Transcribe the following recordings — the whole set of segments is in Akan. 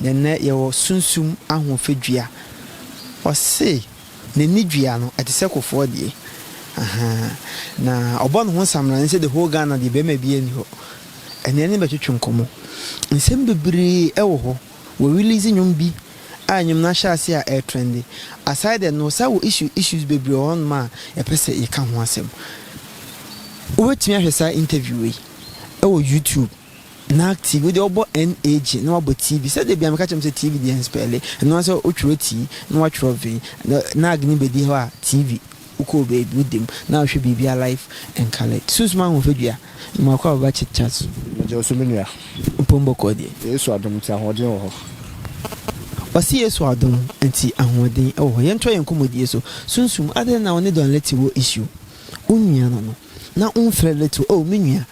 Na ɛnnɛ yɛwɔ Sunsum Ahoɔfɛ Dua. Ɔse n'ani dua no ɛte sɛ kofoɔ deɛ. Ahaa. Na ɔbɔ ne ho nsamrane sɛ the whole Ghana deɛ barima biara nni hɔ. Ɛnnɛ yɛne no bɛtwetwe nkɔmmɔ. Nsɛm bebree wɔ hɔ. Wɔ release nnwom bi a nnwom no ahyɛ ase a ɛretrende. Aside that no, wɔsan wɔ issue issues bebree wɔ hɔnom a yɛpɛ sɛ yɛka ho asɛm. Wobɛtumi ahwɛ saa interview wei wɔ YouTube, Nag TV, wodeɛ wobɔ NAG na wabɔ TV, sɛdeɛ bia meka kyerɛ mo sɛ TV deɛ nspɛle, ɛno ara sɛ wotwerɛ T na watwerɛ V, na Nag no bɛdi hɔ a TV, wokɔɔ baabi woda mu na wohwɛ biribiara live and colored. Sunsum Ahoɔfɛ Dua, Mmoakɔ a wɔba chit chat so. Megye wo so me nua. Mpom bɔkɔɔ deɛ. Yesu adom nti ahoɔden wɔ hɔ. Ɔse Yesu adom nti ahoɔden wɔ hɔ. Yɛntoa yɛn nkɔmmɔdie so. Sunsum, adɛn na wo ne Don Letty wɔ issue? Wo nua no no, na womfrɛ Letty oh me nua,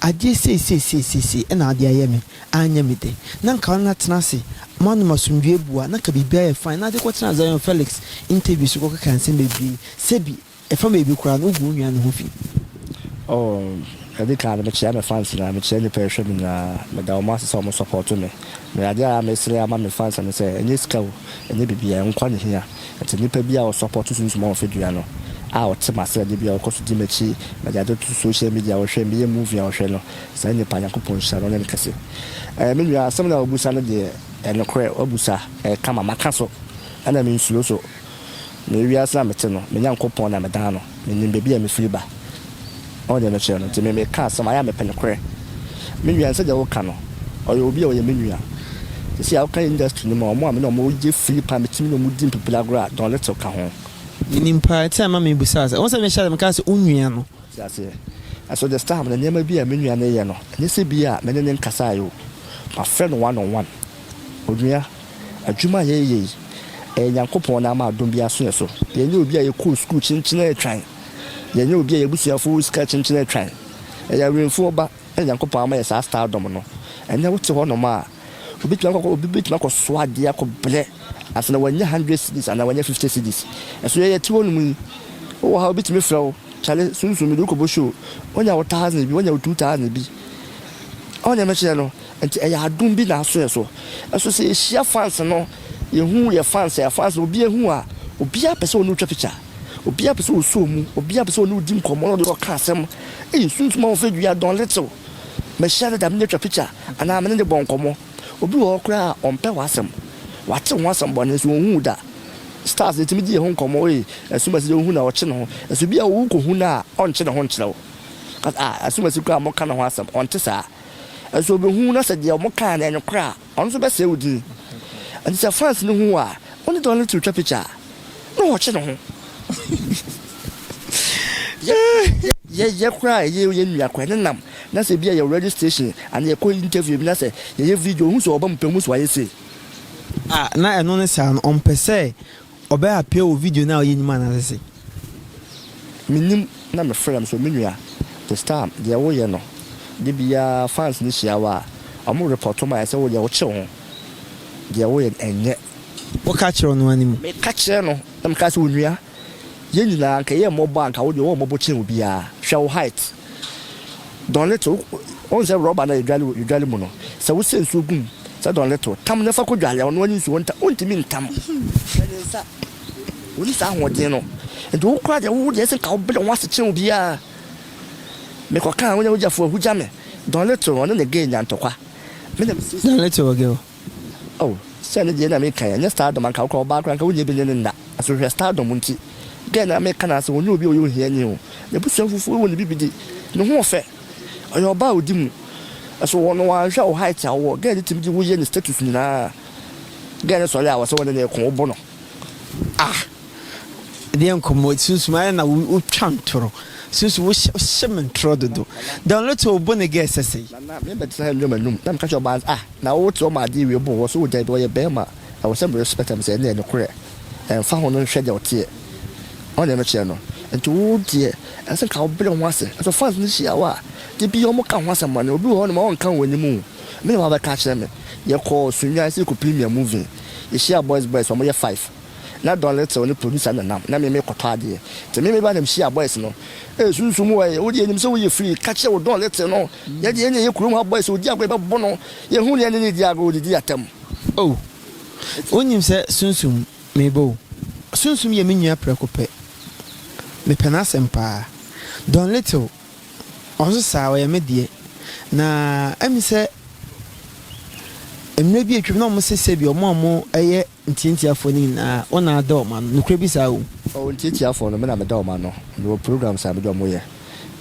adeɛ sei sei sei sei sei ɛna wode ayɛ me, anyɛ me dɛ. Na nka wo ne no atena ase, moanom asomdwoeɛ bua, na nka biribiara yɛ fine, na ade kɔtena Zion Felix interview so kɔkeka nsɛm bebree, sɛbi Ɛfa baabi koraa no, wogu wo nua no ho fi. Oh, ɛdi kan no mekyea me fans nyinaa, mekyea nnipa a ɛhwɛ me nyinaa, meda wɔn ase sɛ wɔn support me. Me adeɛ a mesrɛ ama me fans ne sɛ, ɛnyɛ sika o, ɛnyɛ biribiara, nkwa na ɛhia. Nti nnipa bi a ɔ support Sunsum Ahofadua no, a ɔte m'ase a da biara ɔkɔ so di m'akyi, mede ade to social media a ɔhwɛ, meyɛ movie a ɔhwɛ no, saa nnipa Nyankopɔn nhyira no, ɔnyɛ no kɛse. Eh, me nua, asɛm no a wobusa no deɛ, ɛyɛ nokorɛ, woabusa, ɛyɛ kama, maka so, ɛna mensuro so. Me wiase a mete no, me Nyankopɔn na medan no, menim baabi a mefiri ba. Ɔho deɛ mekyerɛ no, nti me meka asɛm a, ayɛ a mepɛ nokorɛ. Me nua, sɛdeɛ woka no, ɔyɛ obi a ɔyɛ me nua. Seesei a woka industry no mu a, wɔn a me ne wɔn yɛ firi paa, metumi ne wɔn di mpipiri agorɔ a, Don Little ka ho. Menim paa, nti na ɛma mebisaa sɛ, wohu sɛ mehyɛɛ ase mekaa sɛ wo nua no. Te aseɛ? Ɛso this time no, nneɛma bi a me nua no reyɛ no, ɛnyɛ sɛ bi a me ne no nkasaeɛ o, mafrɛ no one on one. Onua, adwuma a yɛreyɛ yi, ɛyɛ Nyankopɔn na ama adom bi aso yɛn so. Yɛnyɛ obi a yɛkɔɔ sukuu kyenkyenee twan. Yɛnyɛ obi a yɛn abusuafo wɔ sika kyenkyenee twan. Yɛyɛ awerɛmfoɔ ba na Nyankopɔn ama yɛn saa stardom no. Ɛnnɛ wote hɔnom a, obi tumi akɔ obi bɛtumi akɔsoa adeɛ akɔbrɛ ansa na wanya hundred cedis anaa wanya fifty cedis. Ɛso yɛn yɛte hɔnom yi, wowɔ ha obi tumi frɛ wo, Kyale, sunsum mede wo kɔbɔ show, woanya wo thousand bi, woanya wo 2000 bi. Ɔho deɛ mekyerɛ no? Nti ɛyɛ adom bi na aso yɛ so. Ɛso sɛ yɛhyia fans no, yɛhu yɛ fans a, fans no obi ahu a, obiara pɛ sɛ ɔne wo twa picture, obiara pɛ sɛ ɔsɔ wo mu, obiara pɛ sɛ ɔne wo di nkɔmmɔ na ɔde ɔka asɛm. Ei, Sunsum Ahoɔfɛ Dua, Don Little, mahyia no da, me ne no twa picture anaa me ne no bɔ nkɔmmɔ. Obi wɔ hɔ koraa a, ɔmpɛ w'asɛm, wate wo ho asɛm bɔne nso ɔnhu wo da. Stars yɛtumi di yɛn ho nkɔmmɔ, ei, Asumasi deɛ wohu no a ɔkye ne ho. Ɛso bi a wokɔhu no a, ɔnkye ne ho nkyerɛ wo. Ka sɛ, Ah, Asumasi koraa a moka ne ho asɛm, ɔnte saa. Nso obehu na sɛ deɛ wɔkaa no yɛ nokorɛ a, ɔno nso bɛsɛe wo din. Nti sɛ fans no hu wo a, wo ne Don Little twa picture a, na ɔkye ne ho. Yɛ yɛ koraa a ɛyɛ yɛn nua koraa, ne nam na sɛ ebia yɛwɔ radio station anaa yɛkɔ interview bi na sɛ yɛyɛ video, ohu sɛ ɔba mu pɛ, ohu sɛ wayɛ sei. Ah, na ɛno ne saa no, ɔmpɛ sɛ Ɔbɛ appear wɔ video no a ɔyɛ no mu anaasɛ sɛn? Menim na me frɛ no so me nua this time deɛ wo yɛ no de biaa fans no hyia wo a ɔmo report ma yɛ sɛ wo deɛ wo kye wo ho deɛ wo yɛ no ɛnyɛ. Wo ka kyerɛ ɔno ara ne mu. Me ka kyerɛ no na me ka sɛ onua yɛn nyinaa nka yɛ mmɔbɔ a nka wo deɛ wo mmɔbɔ kyɛn obiaa hwɛ wo height Don Little, wohu sɛ rɔba no a yɛdwale mu no, sɛ wosɛ nsuo gu mu sɛ Don Little, tam no fa kɔdwale a, ɔno ara ne nsuo, wontumi ntam. Hwɛ ne nsa, ɔnni saa ahoɔden no. Nti wo koraa deɛ, wo deɛ sɛ nka wobrɛ wo ho ase kyɛn obiara. Mekɔkaa wo ne wogyafo ahugya me. Don Little, ɔne ne girl nya ntɔkwa. Me na mesiesie. Don Little wɔ girl? Oh, sɛ ne deɛ na meka yi, ɛnyɛ stardom anka wo koraa ɔbaa koraa anka wonnya bi ne no nna. Nso hwɛ stardom nti, girl no a meka no asɛm, ɔnyɛ obi a ɔyɛ ohiani o. N'abusua fufuo wɔ ne bibidi. Ne ho ɔfɛ. Ɔyɛ ɔbaa a ɔdi mu. Nso wɔ no wanhwɛ wo height a wowɔ. Girl no tumi de wo yɛ ne status nyinaa. Girl no sɔre a wɔ sɛ wɔne no reko, wobo no. Ah! Ɛdeɛn nkɔmmɔ, Sunsum ayɛ na wotwa ntorɔ. Sunsum wohyɛ me ntorɔ dodo. Don Little wo bo ne girl sɛ sɛi. Nana, me bɛtena ha nnwom anum na meka kyerɛ ɔbaa no sɛ ah na wo te hɔ ma adeɛ wei bo wo, ɔse oh dabi ɔyɛ bɛɛma ɛwɔ sɛ me respect am sɛ ɛnneɛ nokorɛ ɛmfa ho no nhwɛ deɛ ɔteɛ. Ɔn deɛ mekyerɛ no nti wo deɛ ɛsɛ nka wo brɛ wo ho ase nso fans no hyia wo a da biaa ɔmo ka ho asɛm bɔne obi wɔ hɔ nom a ɔnka wɔ anim o me na wabɛka akyerɛ me yɛkɔɔ Sunyani sɛ yɛkɔ premier movie yɛhyia boys boys ɔmo yɛ five na Don Little ne producer no nam na me mekɔtɔ adeɛ nti me meba na mehyia boys no ee sunsum wɔ ɛ wo deɛ yɛnim sɛ woyɛ free ka kyerɛ wo Don Little no yɛdeɛ yɛne yɛ kurom ha boys ɔdi agorɔ yɛbɛbɔ no yɛhu ne yɛne ne di agorɔ ɔdidi atɛm. Oh, wonim sɛ Sunsum, meba o. Sunsum yɛ me nua prɛko pɛ. Mepɛ n'asɛm paa. Don Little, ɔno nso saa, ɔyɛ me deɛ. Na ɛmi sɛ mmerɛ bi atwam na wɔn se sɛbi wɔn a wɔyɛ ntiantiafoɔ no nyinaa, wo na ada wɔn ano. Nokorɛ bi saa wɔ mu? Oh, ntiantiafoɔ no, me na meda wɔn ano. Mewɔ programs a mede wɔn yɛ.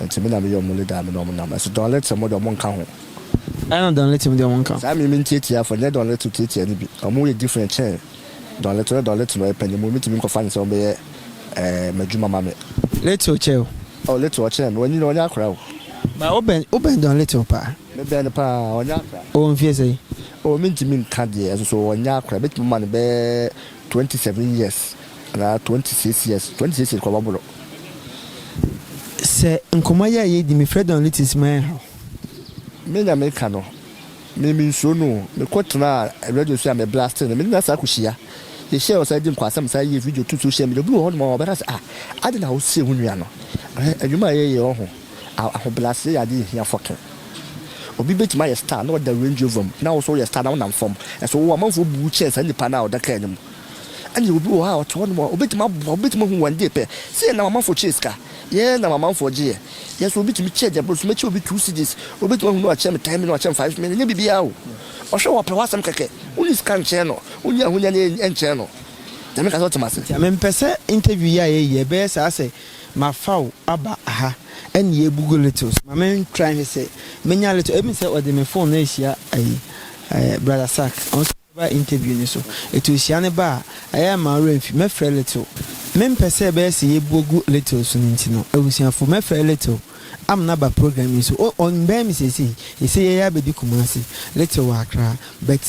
Nti me na meyɛ wɔn leader a me ne wɔn nam. Ɛso Don Little mo deɛ wɔn nka ho. Ɛna Don Little mo deɛ wɔn nka ho. Saa me me ntiatiafoɔ no, nyɛ Don Little tiatia no bi. Wɔn yɛ different kyɛn Don Little. Na Don Little no ɔyɛ panyinmu, mentumi nkɔfa no sɛ ɔmmɛyɛ eh, m'adwuma ma me. Little kyɛ o. Oh, Little ɔkyɛn me. Wanyini, ɔnyɛ akora o. But wobɛn, wobɛn Don Little paa? Mebɛn no paa, ɔnyɛ akora. Ɔwɔ mfeɛ sɛn? Oh, mentumi nka deɛ, ɛso so ɔnyɛ akora. Mɛtumi ama no bɛyɛ 27 years anaa 26 years, 26 years koraa ɔbɛboro. Sɛ nkɔmmɔ yi a yɛredi, mefrɛ Don Little sɛ ma ɛnha wo. Me na meka no, me mensuro no o. Mekɔ tenaa radio so a me blaste no, me ne no asan akɔhyia. Yɛhyiae ɔsan di nkwasɛm san yɛɛ video too social media. Obi wɔ hɔnom a ɔbɛka sɛ ah, adɛn na wosie wo nua no? Hwɛ, adwuma a yɛyɛ ɔho, ahobrɛaseɛ yɛ adeɛ a ɛhia fɔkin. Obi bɛtumi ayɛ star na ɔda Range Rover mu na wo nso woyɛ star na wonam fam. Ɛso wo amanfoɔ bu wo kyɛn saa nipa no a ɔda kaa no mu. Ɛnna obi wɔ hɔ a ɔte hɔnom a obetumi aboa, obetumi ahu one day pɛ sɛ yɛnam amanfoɔ kyɛɛ sika, yɛnam amanfoɔ gyeeɛ. Yɛn nso obi tumi kyɛ deɛ boro so, mɛkyɛ obi 2 cedis, obetumi ahu na wakyɛ me 10 million, wakyɛ me 5 million, ɛnyɛ biribiara o. Ɔhwɛ wɔ ɔpɛ w'asɛm kɛkɛ, wonni sika nkyɛn no, wonni ahonya no nkyɛn no. Deɛ meka sɛ wote m'ase. Nti mempɛ sɛ interview yi a yɛyɛ yi ɛbɛyɛ saa sɛ mafa wo aba ha ɛne yɛbugu Littles. Ma me try nhwɛ sɛ menya Little, ɛmi sɛ ɔde me phone no ahyia ayi ɛɛ Brother Sack, ɔno nso ba interview no so. Ɛti ohyia no ba a, ɛyɛ a ma wo werɛ mfi. Mɛfrɛ Little. Mempɛ sɛ ɛbɛyɛ sɛ yɛbugu Little so no nti no, abusuafo, mɛfrɛ Little ama no aba program yi so. O, ɔmbɛn me seesei. Seesei yɛyɛ abɛdi Kumasi, Little wɔ Accra, but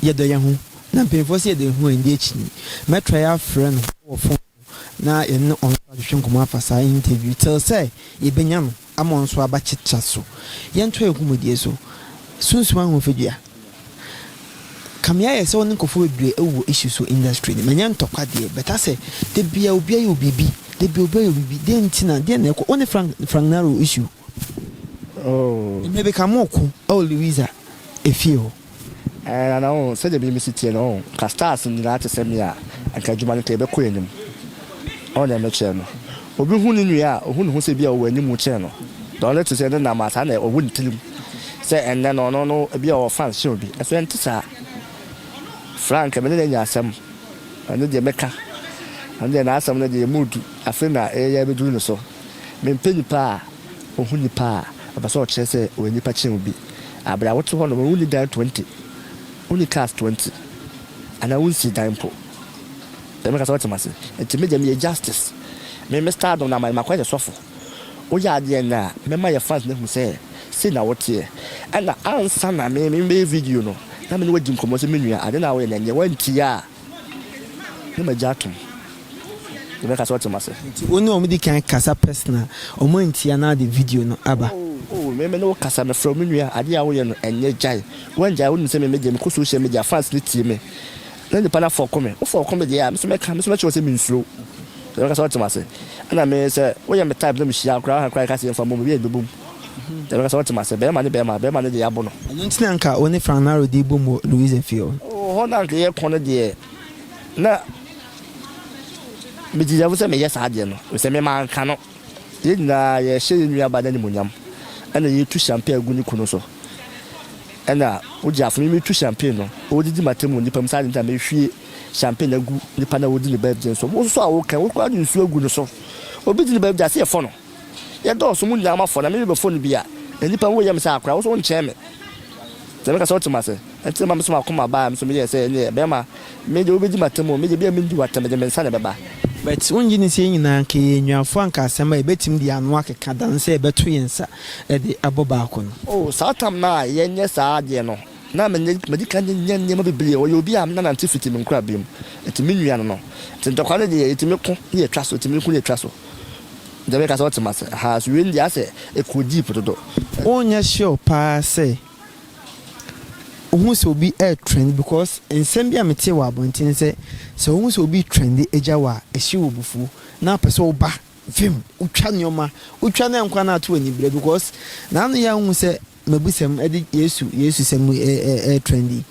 yɛdɔ yɛn ho. Na mpanyinfoɔ sɛ yɛdɔ yɛn ho a, ɛndi akyi. Mɛtry afrɛ no wɔ phone so na yɛne ɔno nso atwetwe nkɔmmɔ afa saa interview till sɛ yɛbɛnya no ama ɔno nso aba chit-chat so. Yɛntoa yɛn nkɔmmɔdie so. Sunsum Ahofadua. Kame ayɛ sɛ wo ne nkurɔfoɔ bebree wɔ issues wɔ industry no mu. Ɛnyɛ ntɔkwa deɛ, but asɛ da biara obi ayɛ wo biribi, da biara obi ayɛ wo biribi. Deɛn nti na, deɛn na ɛkɔ? Wo ne Frank, Frank Naro issue. Oh. Mmerɛ bi ka mooko wɔ Louisa efie hɔ. Ɛɛ Nana oh, sɛdeɛ me mesi teɛ no oh, nka stars nyinaa te sɛ me a, anka adwuma no nka yɛbɛkɔ yɛn anim. Ɔho deɛ mekyerɛ no. Obi hu ne nua a, ohu ne ho sɛ bi a ɔwɔ anim kyɛn no. Deɛ ɔno te sɛ ne nam a, saa na ɔwɔ ne tirim. Sɛ ɛnnɛ no, ɔno no ebi a ɔwɔ fans kyɛn obi. Ɛso ɛnte saa. Frank, me ne no anya asɛm. Ɛno deɛ mɛka. Ɔno deɛ n'asɛm no deɛ ɛmu du. Afei na ɛreyɛ abɛduru ne so. Mempɛ nipa a Ohu nipa a, ɔpɛ sɛ ɔkyerɛ sɛ ɔyɛ nipa kyɛn obi. Aber a wote hɔ no, wonni dan 20, wonni cars 20, anaa wonnsii dan mpo. Dza meka sɛ wɔtse me ase. Ntsi me dze meyɛ justice. Me me stardom no ama makɔyɛ sɔfo. Woyɛ adeɛ nnɛ a, mɛma yɛ fans no ahu sɛ sei na woteɛ. Ɛna ansa na me mebɛyɛ video no, na me ne wo adi nkɔmmɔ sɛ me nua, ade no a woyɛ no ɛnyɛ, woantie a, na magya atom. Mɛka sɛ ɔte m'ase. Nti wo ne wɔn di kan kasa personal, wɔn antie anaa de video no aba? Oh oh me me ne wo kasa, mefrɛ wo me nua, adeɛ a woyɛ no ɛnyɛ, gyae. Woangyae a wonim sɛ me me deɛ mekɔ social media fans no tie me na nipa no afɔko me, wo fɔko me deɛ a me nso mɛka, me nso mɛkyerɛ wo sɛ mensuro wo. Mɛka sɛ ɔte m'ase. Ɛna me sɛ woyɛ me type na mehyia wo koraa woha koraa yɛka sɛ yɛmfa mmom ebi a yɛbɛbom. Mɛka sɛ ɔte m'ase, bɛrima ne bɛrima, bɛrima no deɛ yɛabo no. Ɛno nti na anka wo ne Frank Naro de bom wɔ Louisa fie hɔ no? Oh hɔ na anka yɛkɔ no deɛ na Me deserve sɛ meyɛ saa adeɛ no, efisɛ me manka no. Yɛn nyinaa yɛrehyɛ yɛn nuabaa no animuonyam, ɛna yɛretu champagne agu ne kunu so. Ɛna wogye afo, me metu champagne no, ɔredidi m'atam wɔ nnipa mu, saa ade nti na mehwie champagne agu nipa no a ɔredi ne birthday no so. Wo nso a woka, wo koraa de nsuo agu ne so. Obi di ne birthday a, sɛ yɛfɔ no. Yɛdɔɔso, mo nyinaa moafɔ na me mebɛfɔ no bi a, na nnipa ho yɛ me sɛ akora, wo nso wonkyɛn me. Sɛ meka sɛ wote m'ase, ɛnti na ma me nso m'akoma baa, me nso meyɛɛ sɛ ɛneɛ bɛrima, me deɛ wobɛdi m'atam o, me deɛ bia mendi w'atam, mede me nsa na ɛbɛba. But wongye nni sɛ yɛn nyinaa anka yɛyɛ anuafoɔ anka asɛm a yɛbɛtumi de yɛn ano akeka than sɛ yɛbɛto yɛn nsa de abɔ baako no? Oh, saa tam no a yɛnyɛ saa adeɛ no, na madi kan anya nneɛma bebree. Ɔyɛ obi a nanante fiti me nkorabea mu, nti me nua no no. Nti ntɔkwa no deɛ yɛtumi ko na yɛtwa so, yɛtumi ko na yɛtwa so. Deɛ meka sɛ wote m'ase, ahaa, so wei no deɛ asɛ ɛkɔ deep dodo. Wonyɛ sure paa sɛ wohu sɛ obi retrend because nsɛm bi a metee wɔ abɔnten sɛ sɛ wohu sɛ obi retrend agya wo a ɛhye wo abufuo na wopɛ sɛ woba vim wotwa nneɛma wotwa na nkwa no ato aniberɛ because n'ano yɛ a wohu sɛ mabusɛm ɛde Yesu Yesu sɛm ɛretrend yi.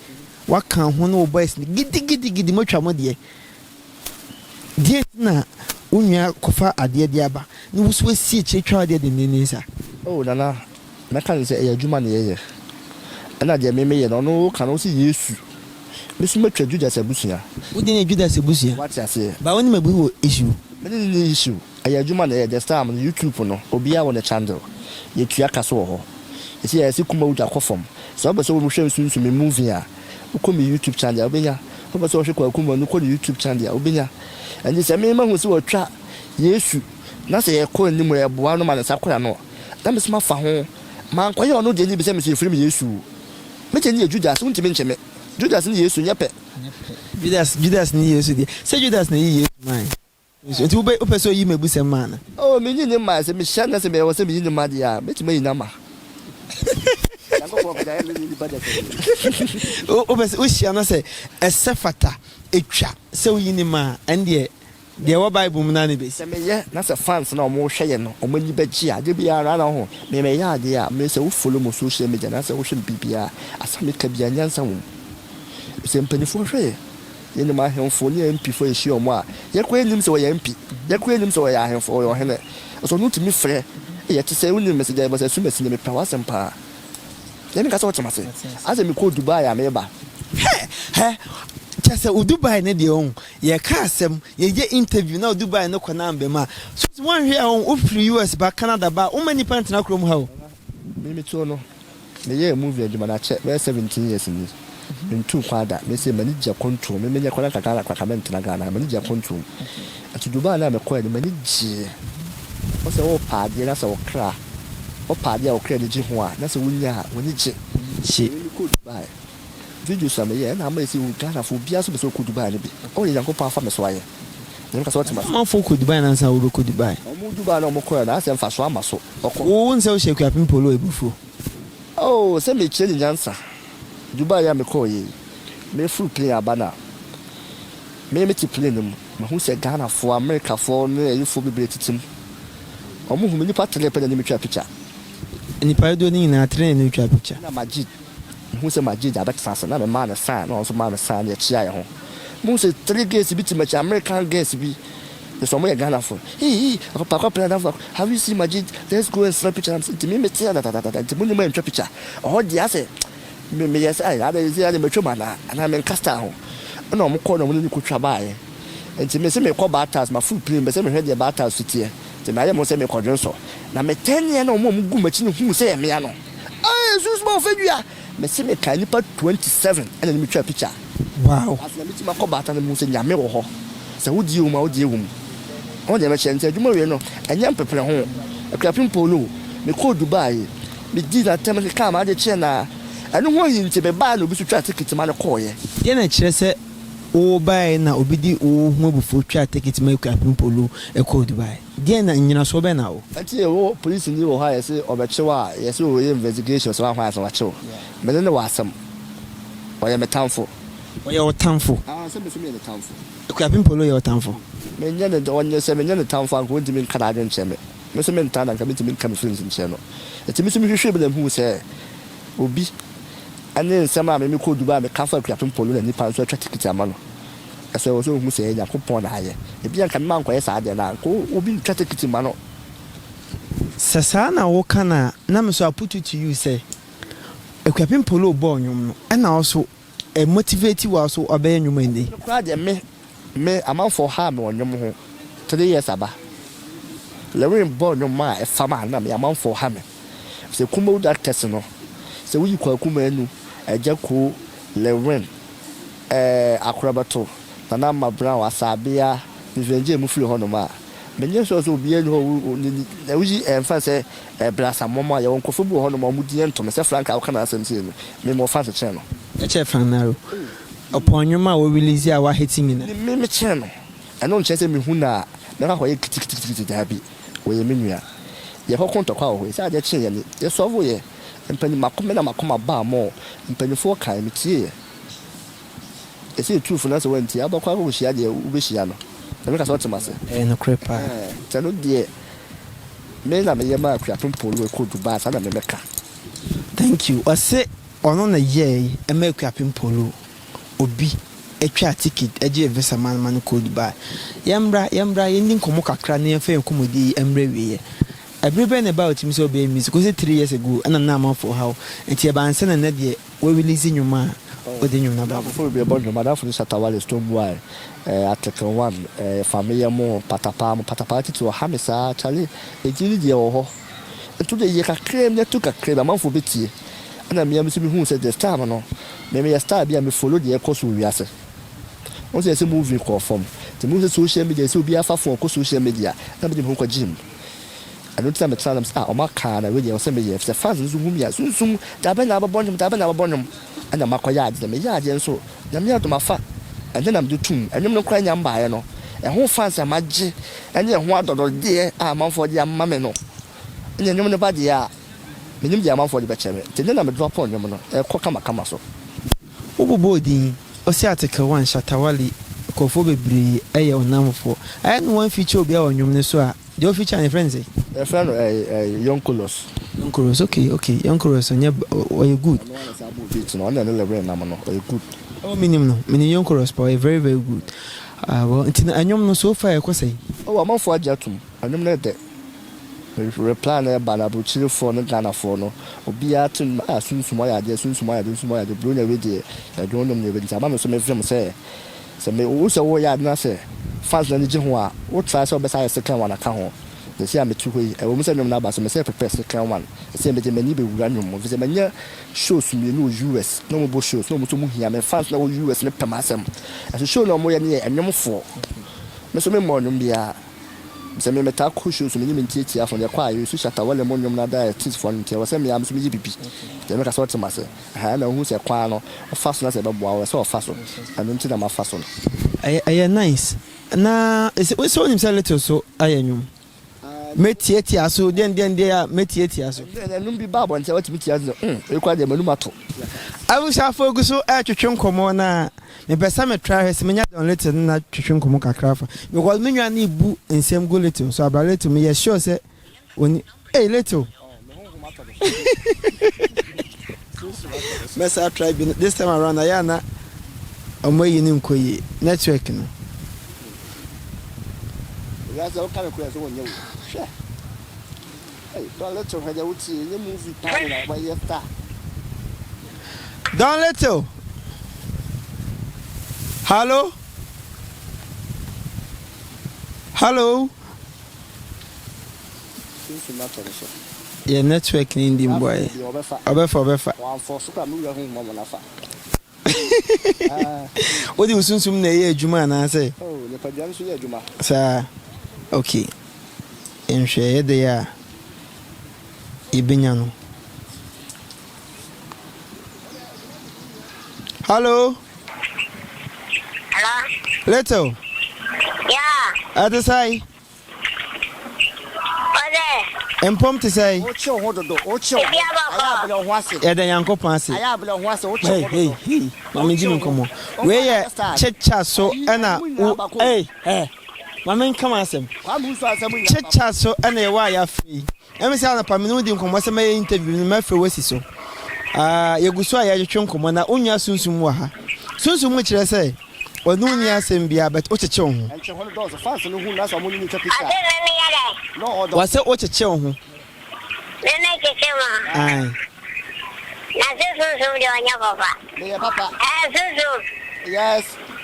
Woaka ho ne wo boys no gidigidigidi moatwa mo deɛ. Deɛn nti na wo nua kɔfa adeɛ de aba na wo nso woasi akyire twa w'adeɛ denneennen saa? Oh Nana, mɛka no sɛ ɛyɛ adwuma na yɛyɛ. Ɛna deɛ me meyɛ no, ɔno woka no wose Yesu. Me nso matwa Judas abusua. Wo deɛ no yɛ Judas abusua. Woate aseɛ? But wo ne Mabu wɔ issue. Me ne no nni issue. Ɛyɛ adwuma na yɛyɛ. The Star no, YouTube no, obiara wɔ ne channel. Yɛtua ka so wɔ hɔ. Ɛsei ayɛ sɛ Kumawu gya kɔ fam. Sɛ wopɛ sɛ wohwɛ nsunsu me movie a, wokɔ me YouTube channel a, wobɛnya. Wopɛ sɛ wohwɛ Kwaku Manu, kɔ ne YouTube channel a, wobɛnya. Ɛnti sɛ me mahu sɛ wɔatwa Yesu na sɛ yɛkɔ anim a, yɛboa no ma ne nsa kɔ n'ano a, na me nso mafa ho. Mankɔyɛ ɔno deɛ no bi sɛ me nso yɛfrɛ me Yesu o. Me deɛ no yɛ Judas, wontumi nkye me. Judas ne Yesu nyɛ pɛ. Judas, Judas ne Yesu deɛ, sɛ Judas na ɛyi Yesu mae. Nti wobɛ, wopɛ sɛ oyi m'abusɛm ma ana? Oh, menyi ne mma, sɛ mehyɛ na sɛ mewɔ sɛ meyi ne mma deɛ a, mɛtumi ayi no ama. Nyankopɔn pɛ deɛ ayɛ me ne nipa deɛ sɛ deɛ. Wopɛ sɛ wohyia no sɛ ɛsɛ fata, ɛtwa sɛ woyi ne ma a, ɛndeɛ deɛ ɛwɔ Bible mu no ara na ɛbɛsi. Sɛ meyɛ na sɛ fans no a wɔhwɛ yɛn no wɔn ani bɛgye a, da biara no ara na wohu, me meyɛ adeɛ a, me sɛ wo follow mo social media na sɛ wohwɛ me biribiara a, asɛm a meka biara nyansa wɔ mu. Sɛ mpaninfoɔ hwɛ yɛn. Yɛnim ahemfo ne MP fo a yɛhyia wɔn a, yɛn koraa nnim sɛ wɔyɛ MP, yɛn koraa nnim sɛ wɔyɛ ahemfo, wɔyɛ ɔhene. Nso ɔno tumi frɛ, yɛte sɛ wonim me sɛ gyae bɔsɛ asumasi nie, mepɛ w'asɛm paa. Yɛn nka sɛ wote m'ase. Asɛ mekɔɔ Dubai a meba. Hɛ! Hɛ! Kyerɛ sɛ wo Dubai no deɛ wohu, yɛka asɛm, yɛyɛ interview na wo Dubai no kɔ na amba mu a, so woanhwɛ a wohu, wofiri US ba, Canada ba a, womma nnipa ntena kurom ha o. Me metuo no, Meyɛɛ movie adwuma no akyɛ bɛyɛ 17 years ni. Mentuu kwan da. Mese m'ani gye akwantuo mu. Me menyɛ koraa na nka Ghana koraa nka mentena Ghana. M'ani gye akwantuo mu. Nti Dubai no a mekɔɛ no m'ani gyeeɛ. Wo sɛ wopɛ adeɛ na sɛ wo kra, wopɛ adeɛ a wo kra ani gye ho a na sɛ wonya a w'ani gye. Gye. Me mekɔɔ Dubai. Videos a meyɛɛ ɛna ama ɛsɛ Ghanafoɔ obiara nso pɛ sɛ ɔkɔ Dubai no bi. Ɔwɔ deɛ Nyankopɔn afa me so ayɛ. Na meka sɛ wote m'ase. Amanfoɔ kɔ Dubai no ansa na wobɛkɔ Dubai. Wɔn Dubai no a wɔkɔɛ no ayɛ sɛ mfasoɔ ama so. Ɔkɔ. Wo wo nsɛ wohyɛ Akuapem Polo abufuo. Oh sɛ mekyerɛ ne nyansa. Dubai yi a mekɔɔ yɛ yi, meforo plane aba no a, me mete plane no mu, mahu sɛ Ghanafoɔ, Amerikafoɔ ne ayifoɔ bebree tete mu. Wɔn hu me, nnipa tere pɛ na ɛne me twa picture. Nnipa dodoɔ no nyinaa tere na ɛne wo twa picture. Ɛna Majid, mehu sɛ Majid abɛtena ase na memaa no sign na ɔno nso maa me sign na yɛkyeaa yɛn ho. Mehu sɛ tere girls bi te m'akyi, American girls bi. Sɛ ɔmo yɛ Ghana fo hii hii baako apɛ nadamfo baako have you seen Majid let's go and snap picture nam sɛ nti me mete ha dadadada nti mo ne mo antwa picture ɔhɔ deɛ asɛ me meyɛ sɛ ayi adɛ sɛ adɛ matwa mu anaa anaa menka star ho ɛna ɔmo kɔɔ na ɔmo ne no kotwa baayɛ nti me sɛ mekɔ bathhouse ma full plane bɛ sɛ mehwɛ deɛ bathhouse si teɛ nti mayɛ mo sɛ mekɔ dwonsɔ na metɛneɛ na ɔmo a ɔmo gu m'akyi no huu sɛ yɛ mea no ɛɛ sunsun ɔfɛ dua Mese mekaa nnipa 27 ɛna ne me twaa picture. Wow. Afei na metumi akɔ baatan no mehu sɛ Nyame wɔ hɔ. Sɛ wo deɛ wɔ mu a wo deɛ wɔ mu. Wohu deɛ mɛkyerɛ nti adwuma wei no ɛnyɛ mpepere ho. Akuapem polo o, mekɔɔ Dubai, medii n'atɛm kekaa m'ade kyerɛɛ no a, ɛno ho ahi nti mebaeɛ na obi nso twaa ticket ma no kɔeɛ. Deɛ na ɛkyerɛ sɛ wo baeɛ na obi de wo ho abufuo twaa ticket ma Akuapem polo kɔɔ Dubai? Deɛn na nnyinasoɔ bɛn na wo. Nti yɛwɔ polisini wɔ hɔ a yɛse ɔbɛkye wo a yɛse ɔyɛ investigation sɛ wahwan ansa wakye wo. Me ne no wɔ asɛm. Ɔyɛ me tamfo. Ɔyɛ wo tamfo? Ah sɛ me nso meyɛ ne tamfo. Akuapem Polo yɛ wo tamfo? Menyɛ ne ɔnyɛ sɛ menyɛ ne tamfo a anka ɔntumi nka n'adwene nkyerɛ me. Me nso mentaa no anka mentumi nka me feelings nkyerɛ no. Nti me nso mehwehwɛɛ mu na mehuu sɛ obi ne nsɛm a me mekɔɔ Dubai a meka faa Akuapem Polo na nipa nso atwa tikiti ama no. Ɛsɛ wɔ sɛ ohu sɛ ɛyɛ Nyankopɔn na ayɛ. Ebia anka me mankɔyɛ saa adeɛ no a, anka obi ntwa tekiti mma no. Sɛ saa na woka no a, na me nso I put it to you sɛ, Akuapem Polo bɔɔ nnwom no, ɛna wo nso ɛ motivate wo a wo nso wabɛyɛ nnwom ɛnnɛ yi. Me koraa deɛ me, me, amanfoɔ haa me wɔ nnwom ho three years aba. Lewin bɔɔ nnwom a ɛfa ma na me, amanfoɔ ha me. Sɛ Kumawu Darkest no, sɛ woyi Kwaku Manu, Agya Koo, Lewin, Ɛɛ Akorabɛto, Nana Ama Brown, Asabea, Vivian Jay mu firi hɔnom a, menyɛ sure sɛ obiara nni hɔ a wo ne na woyi ɛmfa no sɛ ɛɛ Asamoah mu a, yɛwɔ nkurɔfoɔ bi wɔ hɔnom a wɔn din ɛntɔ me sɛ Frank a woka n'asɛm sei no, me mewɔ fans kyɛn no. Ɛkyɛ Frank Naro, ɔpɔn nnwom a wɔ release a wahiti nyinaa. Me me kyɛn no, ɛno nkyerɛ sɛ mehu no a mɛkɔ akɔyɛ kitikitikitikiti, daabi, ɔyɛ me nua. Yɛkɔko ntɔkwa wɔ hɔ yi, sɛ adeɛ kyeeɛ no, yɛ solve yɛ, mpanin, mako me na makoma baa mɔɔ, mpanimfoɔ kaeɛ, metieeɛ. Ɛsɛ yɛtu fo na sɛ woantie a wobɛkɔ akɔhyia deɛ wobɛhyia no. Na meka sɛ wote m'ase. Ɛyɛ nokorɛ paa. Nti ɛno deɛ me na meyɛ maa Akuapem Polo ɛkɔɔ Dubai saa na me mɛka. Thank you. Ɔse ɔno na yɛɛe ɛma Akuapem Polo. obi twaa ticket gyee visa maa no ma no kɔɔ Dubai. Yɛmmra, yɛmmra, yɛnni nkɔmmɔ kakra na yɛmfa yɛn nkɔmmɔdie yi mmra awieɛ. Ɛbere bɛn na ɛbaa wo tirim sɛ wobɛyɛ music? Wose three years ago ɛna na amanfoɔ ha wo, nti ɛbaa nsɛ na nnɛ deɛ wo release nnwom a wode nnwom no aba abɔnten? M'adamfo bebree bɔ nnwom, m'adamfo ne Shatta Wale, Stonebwoy, eh, Article One, eh, Fameyɛ mo, Patapaa mo, Patapaa titiri ɔha me saa, Charlie, edin no deɛ ɛwɔ hɔ, nti wode yɛ kakraa bi na to kakraa bi amanfoɔ bɛtie, ɛna me ara nso mehuu sɛ this time no, me meyɛ star bi a me follow deɛ ɛkɔ so wɔ wiase, wohu sɛ yɛsɛ movie kɔɔ fam, nti mehu sɛ social media, yɛsɛ obiara fa phone kɔ social media, na mede me ho kɔ gym. Ɛno nti na metenaa nam sɛ ah ɔmo aka na wei deɛ ɛwɔ sɛ meyɛ efisɛ fans no nso hu me a sunsum dabɛn na wabɛbɔ nnwom dabɛn na wabɛbɔ nnwom ɛna makɔyɛ adeɛ na meyɛ adeɛ nso Nyame adom afa ɛnɛ na mede tum ɛnwom no koraa nya mbaeɛ no ɛho fans a magye ɛne ɛho adɔdɔdeɛ a amanfoɔ de ama me no ɛne ɛnwom no ba deɛ a menim deɛ amanfoɔ de bɛkyɛ me nti ɛnɛ na me drop nnwom no ɛkɔ kamakama so. Wobobɔɔ din, ɔse Article One, Shatta Wale, nkurɔfoɔ bebree yɛ wo nnamfofoɔ. Ayɛ na wɔn feature obiara wɔ nnwom no so a, deɛ wo feature no yɛfrɛ no sɛn? Yɛfrɛ no ɛɛ ɛɛ Yonkolos. Yonkolos, okay okay, Yonkolos ɔnyɛ ɔyɛ good. Ɔno ara na san bɔɔ beat no, ɔno na ɛne Lil nam no, ɔyɛ good. Oh menim no, menim Yonkolos paa, ɔyɛ very very good. Ah well, nti no ɛnwom no so far ɛkɔ sɛn? Oh amanfoɔ agye atom, ɛnwom no yɛ dɛ. Me reply no ɛba no abrokyirefoɔ ne Ghanafoɔ no obiara to nnwom ah sunsum wayɛ adeɛ sunsum wayɛ adeɛ sunsum wayɛ adeɛ Buronya wei deɛ yɛde wo nnwom na yɛbɛdi nti ama me nso me vim sɛ sɛ me wohu sɛ woyɛ ade na sɛ fans no ani gye ho a wo try sɛ wobɛsan ayɛ second one aka ho Seesei a mete hɔ yi ɛwɔ mu sɛ nnwom no aba so mesɛ prepare second one seesei mede m'ani bɛwura nnwom mu efisɛ manya shows mmienu wɔ US na wɔbɔ shows na wɔn nso wɔhia me fans na wɔ US no pɛ m'asɛm ɛso show na wɔyɛ no yɛ nnwomfoɔ me nso memmɔɔ nnwom biara. Sɛ me metaa kɔ show so menye me ntiatiafo no yɛkɔ a yɛresu Shatta Wale mo nnwom no ada artist foɔ no nti ɛwɔ sɛ me ara me nso meyɛ bibi deɛ meka sɛ wote mase ahaa ɛna wohu sɛ kwan no wofa so na sɛ ɛbɛboa wo ɛsɛ ɔfa so ɛno nti na mafa so no. Ɛyɛ ɛyɛ nice na sɛ wonim sɛ little so ayɛ nnwom mɛtiatia so deɛn deɛn deɛ a mɛtiatia so. Ɛnɛ nnwom bi ba abɔnten a watumi tia so sɛ mm wei koraa deɛ m'anum ato. Abusuafoɔ gu so ɛretwetwe nkɔmmɔ na Mepɛ sɛ me try hwɛ sɛ menya Don Little ne no atwetwe nkɔmmɔ kakra afa because me nua no rebu nsɛm gu Little so abra Little meyɛ sure sɛ oni Hey Little Mɛsa try bi this time around ayɛ a na ɔmo ayi no nkɔ yie network no. Wiase a woka no korɛ sɛ wɔnyɛ wo hwɛ. Hey, Don Little hwɛ deɛ wotie nyɛ movie paa na wɔyɛ star. Don Little. Hallo. Hallo. Sunsum atɔ ne so. Yɛ network ni ndi mboa yɛ. Ɔbɛfa ɔbɛfa. Wɔamfɔ so koraa me wura honhom ama no afa. Wode wo sunsum na ɛyɛ adwuma anaasɛ? Oh, nipadua no nso yɛ adwuma. Saa, ok. Nhwɛ, ɛyɛ dɛ a yɛbɛnya no. Hello? Hello? Little? Yeah. Ɛte sɛn? Ɔsɛ. Mpom te sɛn? Wokye wo ho dodo. Wokye wo ho. Ebi abɔkɔ. Ayɛ abrɛ wo ho ase. Yɛda Nyankopɔn ase. Ayɛ abrɛ wo ho ase. Wokye wo ho dodo. Hey, hey, hey. Maame di me nkɔmmɔ. Wei yɛ kyecha so ɛna wo hey, hey. Maame nka m'asɛm. Kyecha so ɛna yɛwɔ a yɛafrɛ yi. Ɛmi sɛ anɔpa me ne wo di nkɔmmɔ sɛ mɛyɛ interview no mɛfrɛ wo asi so. Ah, yɛgu so a yɛretwetwe nkɔmmɔ na wo nua sunsum wɔ ha. Sunsum mu kyerɛ sɛ ɔne wo nni asɛm biara but wokyekye wo ho. Ɔse me meyɛ dɛn? Wɔse wokyekye wo ho. Me me kyekye mo ho. Ae. Na se sunsum deɛ ɔnyɛ papa. Meyɛ papa. Ɛɛ sunsum. Yes.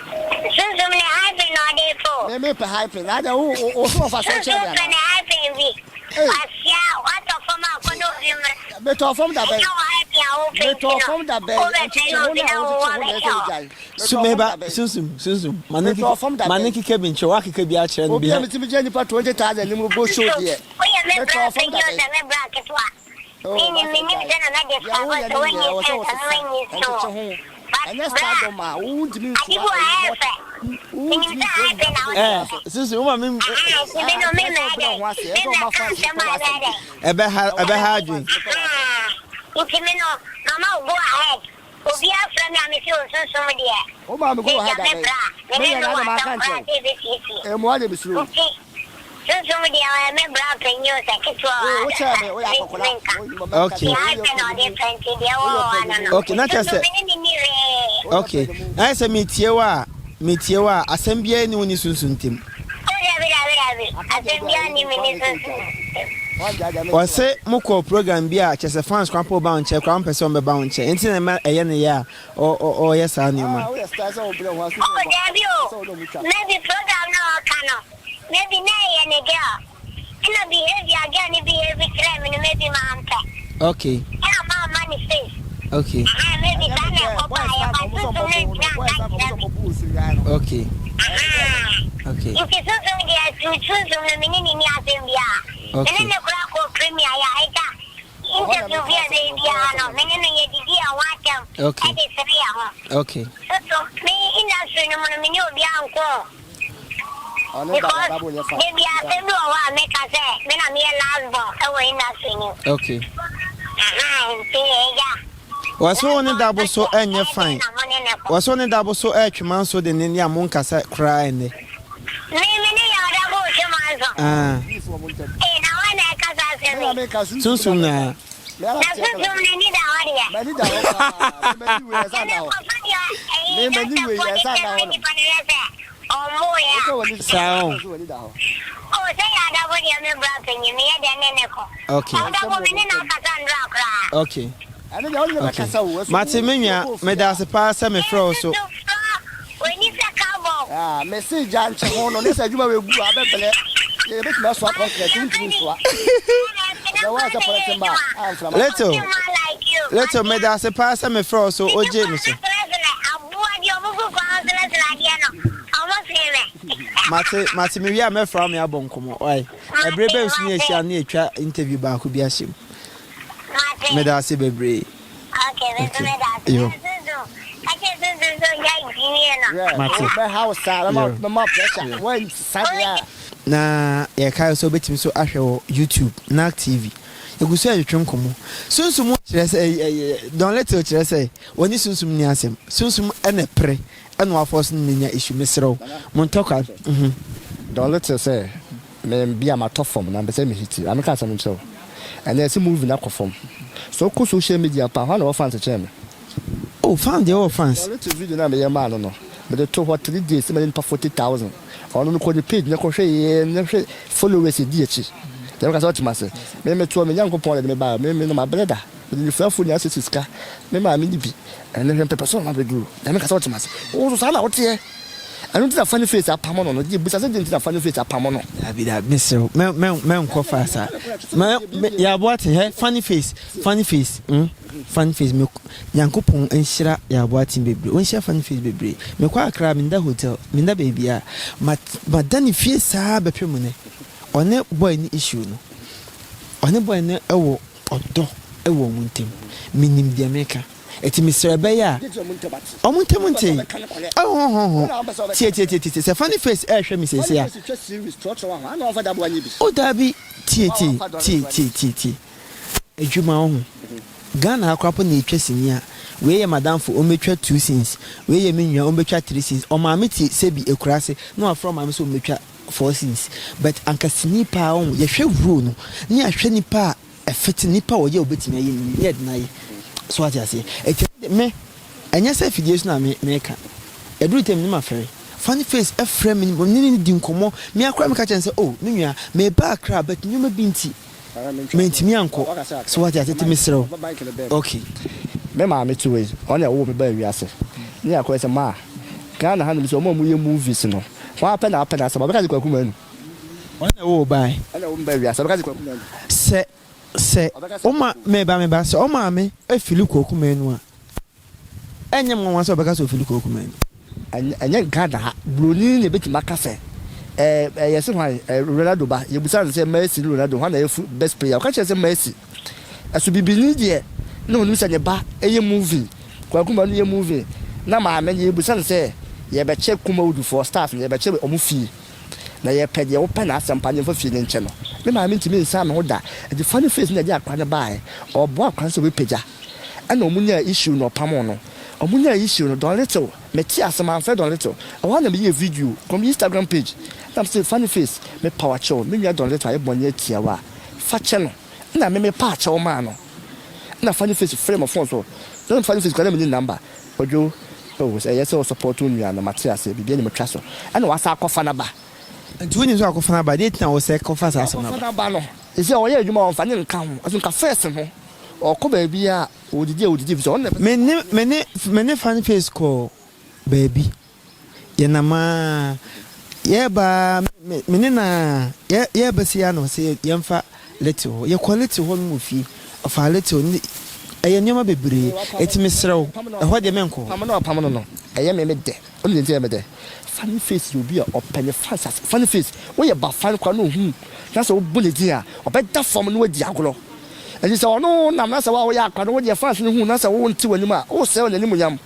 Sunsum ne hyphen na ɔde po. Me me pɛ hyphen. Na adɛ wo wo so ɔfa so kyerɛ Sunsum me pɛ ana? ne hyphen bi. Ei. Kwasia watɔ fam a kɔ na obi mmra. Metɔɔ fam da bɛn? Ɛnyɛ wo hyphen a wopɛ nti Metɔɔ no. fam da bɛn? Wobɛsɛe Nkyekye ho obi no a na wo wokyekye ho na abɛhyɛ ɛsɛ hɔ. wogyae. Su Metɔɔ fam meba da bɛn? sunsum sunsum ma ne Metɔɔ nkeka fam da ma ne bɛn? nkeka bi nkyerɛ wakeka bi akyerɛ no Obi a behind. metumi gyina nipa 20,000 anim bɔ show Sunsum deɛ. woyɛ me bra Metɔɔ fam panyin da o bɛn? sɛ me bra ketewa. Oh, Menim masa menim gyae. sɛ na mɛde Deɛ sika woyɛ kɔ sɛ no woanyi nyɛ, ɛwɔ sɛ sɛn sɛ wosesa. woanyi sɛn Nkyekye o. ho. But Ɛnyɛ bra stardom a wontumi ade nsoa bi wɔ ha ayi ɛyɛ mɔta. fɛ. Menim Wontumi sɛ nsoa hyphen nnua na bɔ wode Eh biara pɛ. so. sunsum wo ma me Aha nti me Ah, no me ɛsɛ sɛ mmɛyɛ wobrɛ dɛn wo ho ase. me Ɛsɛ sɛ woma mmɛka fans asɛm pɛ a ɛbɛyɛ w'asɛm. dɛn. Ɛbɛha Ɛwɔ sɛ ɛbɛha woma adwene. fans no pɛ w'asɛm. Ahaa nti me no mama wo go ahead. Obi afrɛ me a mese osunsum deɛ Woma me go megya ahead me abɛn. bra me ne Meyɛ no na wɔ adɛn maka asɛm nkyerɛ koraa wo. sɛ ɛbɛsiesie. Mmoa deɛ mesuro wo. Nti sunsum deɛ ɔyɛ me bra panyin o sɛ ketewa o Wo wokyɛɛ adasa me, woyɛ akɔkora. mentumi nka. Wo mɛka Okay. Nti kyerɛ wo, woyɛ hyphen na ɔde ɔpanyini. pɛ nti deɛ ɛwɔ Woyɛ hɔ ano ɔpanyini. no. Okay na kyerɛ Sunsum sɛ me ne no nni hwee. Ok, ayɛ sɛ metie wo a, metie wo a, asɛm biara nni wo ne Sunsum ntam. Oh, dabi, dabi, dabi, asɛm biara nni me ne Sunsum ntam. Ɔse mo kɔɔ program bi a kyerɛ sɛ fans koraa mpo ba wo nkyɛn koraa wompɛ sɛ wɔbɛba wo nkyɛn nti na ɛma ɛyɛ ne yɛ a ɔyɛ saa nneɛma. Oh, dabi o, maybe program no a ɔka no, maybe na ɛyɛ ne girl. Nna behaviour a girl no behave kyerɛɛ me no maybe mammpɛ. Okay. Nna mamma no space. Okay. Ahaa maybe saa na ɛkɔ baeɛ but sunsum no nntumi annka annkyerɛ me. Okay. Ahaa. Okay. Nti sunsum deɛ through sunsum no me ne no nni asɛm biara. Okay. Me ne no koraa kɔɔ premier yɛ a agya interview bi a ɛbɛyɛ biara no me ne no yɛdidi yɛn ho atɛm Okay. ɛde sere yɛn ho. Okay. Sunsum me industry no mu no me ne obiara nko o. Because da bi asɛm bi wɔ hɔ a meka sɛ me na meyɛ last born wɔ industry no mu. Okay. Ahaa nti agya. Wɔse wo ne Last born Dabo no so deɛ ɛnyɛ ɛyɛ dɛn fine. na mo ne no kɔ? Wɔse wo ne Dabo so ɛretwe manso dendenden a monkasa koraa ɛnnɛ. Me me ne Yaw Dabo retwe manso? Ah. Ee na hwan na ɛka saa asɛm yi? Sunsum naa. Na sunsum no ani da hɔ deɛ. Na mekɔfa deɛ ɛyi dɔktafoɔ de tɛste nipa no hwɛ sɛ ɔmmoeɛ a. Saa o. Oh sɛ yɛ adafo deɛ me bra panyin meyɛ dɛn ne ne kɔ. Okay. Adafo me ne no akasa ndra koraa. Okay. Okay. Mate me nua, medaase paa sɛ mefrɛ wo so. Yesu frɔ w'ani sɛ cowboy. Ah, mese gya nkye ho no ne sɛ adwuma wei gu a bɛbrɛ yɛbɛtumi asoa concrete wontumi nsoa sɛ woayɛ sɛ pɔlɛten ba a mframa Little, little, medaase paa sɛ mefrɛ wo so wogyee me so. Mate, mate, mewie a mɛfrɛ wo me abɔ nkɔmmɔ, wai. Ɛbere bɛn so ne yɛahyia ne yɛatwa interview baako bi ahyɛ mu. Meda ase bebree. Okay, Okay. Yo. Mate. Yo. Na yɛkae sɛ wobɛtumi nso ahwɛ wɔ YouTube, Nag TV. Yɛgu so retwetwe nkɔmmɔ. Sunsum kyerɛ sɛ, Don Little kyerɛ sɛ wɔne sunsum nni asɛm. Sunsum na ɛpere ɛna wafɔ so ne no nya issue. Mesrɛ wo, mo ntɔkwa. Mhm. Don Little sɛ Me bia matɔ fam na mepɛ sɛ me hiti. Ma menka asɛm nkyerɛ wo. Ɛnɛ yɛse movie no akɔ fam. Sɛ wokɔ social media paa, hwan na ɔwɔ fans kyɛn me? Oh fans deɛ ɔwɔ fans. The little video no a meyɛ maa no no, mede too hɔ 3 days ma nipa 40,000. Ɔno no kɔ ne page na kɔhwɛ yɛ na hwɛ followers edi akyi. Deɛ meka sɛ ɔte m'ase. Me metoɔ me Nyankopɔn na ɛde me baeɛ. Me me no mabrɛ da. Mede nifurafoɔ nyinaa sisi sika. Me maame ni bi. Ɛnɛ hwɛ mpɛpɛ so na mabɛduru. Deɛ meka sɛ ɔte m'ase. Wo nso saa na woteɛ. Ɛno nti na Funny Face apamo no no. Gye bisa sɛ deɛ nti na Funny Face apamo no. Dabi dabi mesrɛ wo mɛ mɛ mɛnkɔ fa saa. Mɛ mɛ Yaw Boateng hɛ Funny Face Funny Face mm Funny Face me Nyankopɔn nhyira Yaw Boateng bebree ɔnhyira Funny Face bebree. Mekɔ Accra menda hotel menda baabiara ma mada ne fie saa bɛpem nnɛ. Ɔne boy no issue no ɔne boy no wɔ ɔdɔ wɔ wɔn ntam. Menim deɛ meka. Enti mesrɛ ɛbɛyɛ a ɔmo ntɛm ntee ɔhɔhɔhɔ tie tie tie tie sɛ funny face ɛɛhwɛ me seesei a oh daabi tie tie tie tie tie tie adwuma ɔho Ghana ha koraa po na yɛtwa sini a wei yɛ madamfo ɔmmɛtwa two scenes wei yɛ me nua ɔmmɛtwa three scenes ɔmaame te sɛbi akuraase na wafrɛ ɔmaame sɛ ɔmmɛtwa four scenes but anka sini paa ɔho yɛhwɛ role no ne yɛahwɛ nipa a Ɛfiti nipa a ɔyɛ a obetumi ayɛ no yie ne yɛde no ayɛ. So wate aseɛ? Ɛti ɛno deɛ me, ɛnyɛ sɛ afidie so na me meka. Ɛduru tɛm no mafɛre. Funny face frɛ me, me ne no di nkɔmmɔ. Me ara koraa meka kyerɛ no sɛ, oh me nua, mereba Accra but nneɛma bi nti mantumi ankɔ. So wate aseɛ? Nti mesrɛ wo. Okay. Me maame te hɔ yi, ɔno na ɛwoo me baa wiase. Ne akɔyɛ sɛ maa Ghana hanom sɛ wɔn a wɔyɛ movies no, hwan pɛ na apɛ n'asɛm? Ɔbɛka sɛ Kwaku Manu. Ɔno na ɛwoo wo bae. Ɛna ɛwoo me baa wiase. Ɔbɛka sɛ Kwaku Manu. Sɛ sɛ wo ma meba meba sɛ wo maame fili Kwaku Manu a, ɛnyɛ me nwanwa sɛ ɔbɛka sɛ ɔfili Kwaku Manu. Ɛnyɛ Ghana ha buroni na ebetumi aka sɛ ɛɛ ɛɛ yɛse hwan ɛɛ Ronaldo ba yɛbusa no sɛ Messi ne Ronaldo hwan na ɛyɛ best player ɔka kyerɛ sɛ Messi ɛso bibini deɛ na onim sɛ ne ba ɛyɛ movie Kwaku Manu yɛ movie na maame no yɛbusa no sɛ yɛbɛkyɛ Kumawoodfoɔ staff no yɛbɛkyɛ wɔn fie Na yɛpɛ deɛ wopɛ n'asɛm pa no yɛmfa fie no nkyɛ no. Me maame ntumi nsan me ho da. Ɛnti funny face na ɛde akora no baeɛ. Ɔboa akora no sɛ ɔbɛpagya. Ɛna ɔmo nyaa issue na ɔpamoo no. Ɔmo nyaa issue no, Don Little, mete ase mamfrɛ Don Little. Ɛhɔ ara na meyɛɛ video kɔ me Instagram page na mese funny face mepa wo akyɛw, me nua Don Little ayɛ bɔne atia wo a, fa kyɛ no. Ɛna me mepaa kyɛw maa no. Ɛna funny face frɛɛ me phone so. Na funny face koraa na menni ne number. Kwadwo. Oh, ɛyɛ sɛ wo support wo nua no, mate aseɛ, biribi anim twa so. Ɛna wasan akɔfa no aba. Nti wonim sɛ wakɔfa no aba, deɛ nti na wo sɛ kɔfa saa asɛm no aba? Wakɔfa no aba no, ɛsɛ ɔyɛ adwuma a ɔmfa ne nka ho. Ɛso nka first no, ɔkɔ baabi a ɔdidi a ɔdidi efisɛ ɔno na ɛpɛ sɛ. Me ne, me ne, me ne Funny Face kɔɔ baabi. Yɛnam ara, yɛreba ara, me, me ne no ara, yɛ, yɛreba sei ara na ɔse yɛmfa Little hɔ. Yɛkɔɔ Little hɔ nom wɔ fie. Ɔfaa Little ne, ɛyɛ nneɛma bebree. Enti mesrɛ wo, ɛhɔ deɛ menkɔ hɔ. Pam no a ɔpam no no, ɛyɛ me me dɛ. Wonim deɛ nti a ɛyɛ me dɛ? Funny Face yɛ obi a ɔpɛ ne fans ase. Funny Face, woyɛ bafan koraa na ɔhu wo na sɛ wobɔ ne din a, ɔbɛda fam na wadi agorɔ. Enti sɛ ɔne wo nam na sɛ wo a woyɛ akora no, wo deɛ fans no hu wo na sɛ wonte w'anim a, wosɛe n'animuonyam.